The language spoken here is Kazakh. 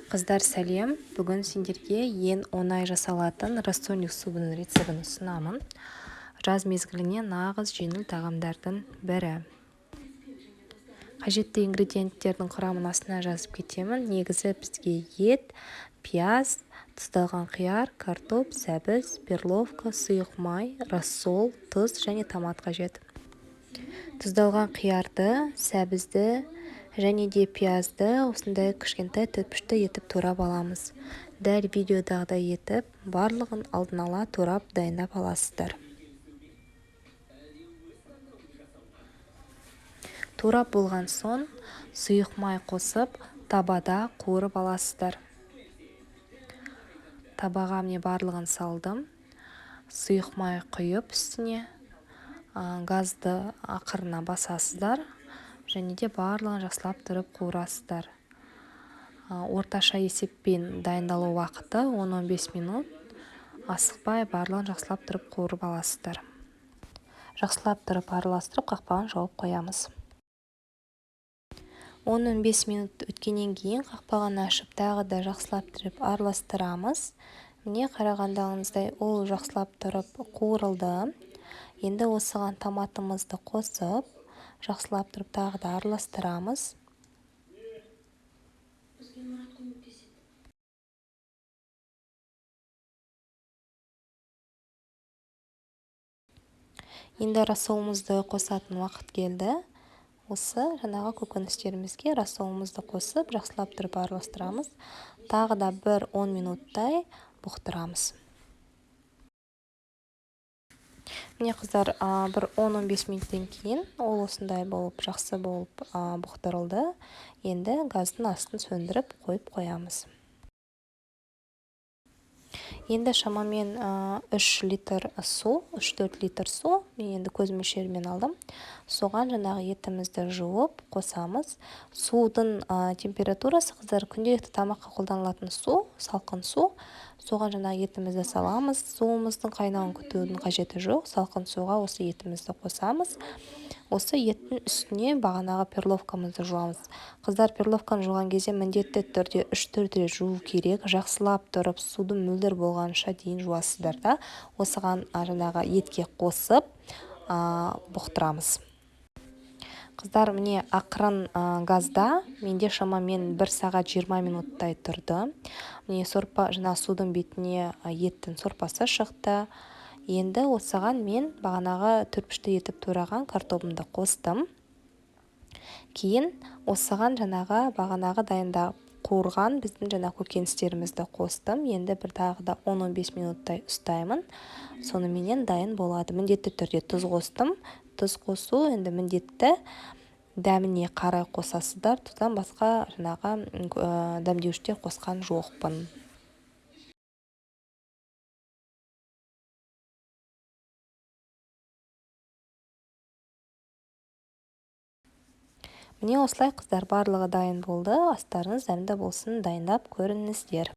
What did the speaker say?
Қыздар, сәлем! Бүгін сендерге ең оңай жасалатын рассольник субының рецебін ұсынамын. Жаз мезгіліне нағыз жеңіл тағамдардың бірі. Қажетті ингредиенттердің құрамын астына жазып кетемін. Негізі бізге ет, пияз, тұздалған қияр, картоп, сәбіз, перловка, сұйық май, рассол, тұз және томат қажет. Тұздалған қиярды, сәбізді және де пиязды осындай кішкентай төртбұрышты етіп турап аламыз. Дәл видеодағыдай етіп барлығын алдын ала турап дайындап аласыздар. Турап болған соң сұйық май қосып табада қуырып аласыздар. Табаға міне барлығын салдым. Сұйық май құйып үстіне газды ақырына басасыздар. Және де барлығын жақсылап тұрып қуырасыздар. Орташа есеппен дайындалу уақыты 10-15 минут. Асықпай барлығын жақсылап тұрып қуырып аласыздар. Жақсылап тұрып араластырып қақпағын жауып қоямыз. 10-15 минут өткеннен кейін қақпағын ашып тағы да жақсылап тұрып араластырамыз. Міне қарағандағыңыздай ол жақсылап тұрып қуырылды. Енді осыған томатымызды қосып жақсылап тұрып тағы да араластырамыз. Бізге Мұрат көмектеседі. Енді рассолымызды қосатын уақыт келді. Осы жаңағы көкөністерімізге рассолымызды қосып жақсылап тұрып араластырамыз. Тағы да бір 10 минуттай бұқтырамыз. Міне қыздар, бір 10-15 минуттан кейін ол осындай болып жақсы болып бұқтырылды. Енді газдың астын сөндіріп қойып қоямыз. Енді шамамен 3 литр су, 3-4 литр су, мен енді көз мөлшерімен алдым. Соған жаңағы етімізді жуып қосамыз. Судың температурасы, қыздар, күнделікті тамаққа қолданылатын су, салқын су. Соған жаңағы етімізді саламыз. Суымыздың қайнауын күтудің қажеті жоқ. Салқын суға осы етімізді қосамыз. Осы еттің үстіне бағанағы перловкамызды жуамыз. Қыздар, перловканы жуған кезде міндетті түрде 3-4 рет жуу керек. Жақсылап тұрып судың мөлдір болғанша дейін жуасыздар да. Осыған жаңағы етке қосып, бұқтырамыз. Қыздар, міне ақырын газда менде шамамен 1 сағат 20 минуттай тұрды. Міне сорпа, жаңа судың бетіне еттің сорпасы шықты. Енді осыған мен бағанағы төртбұрышты етіп тураған картобымды қостым. Кейін осыған жаңағы бағанағы дайындап қуырған біздің жаңа көкөністерімізді қостым. Енді бір тағы да 10-15 минуттай ұстаймын. Соныменен дайын болады. Міндетті түрде тұз қостым. Тұз қосу енді міндетті, дәміне қарай қосасыздар. Тұздан басқа жаңағы дәмдеуіштер қосқан жоқпын. Міне осылай, қыздар, барлығы дайын болды. Астарыңыз дәмді болсын, дайындап көріңіздер.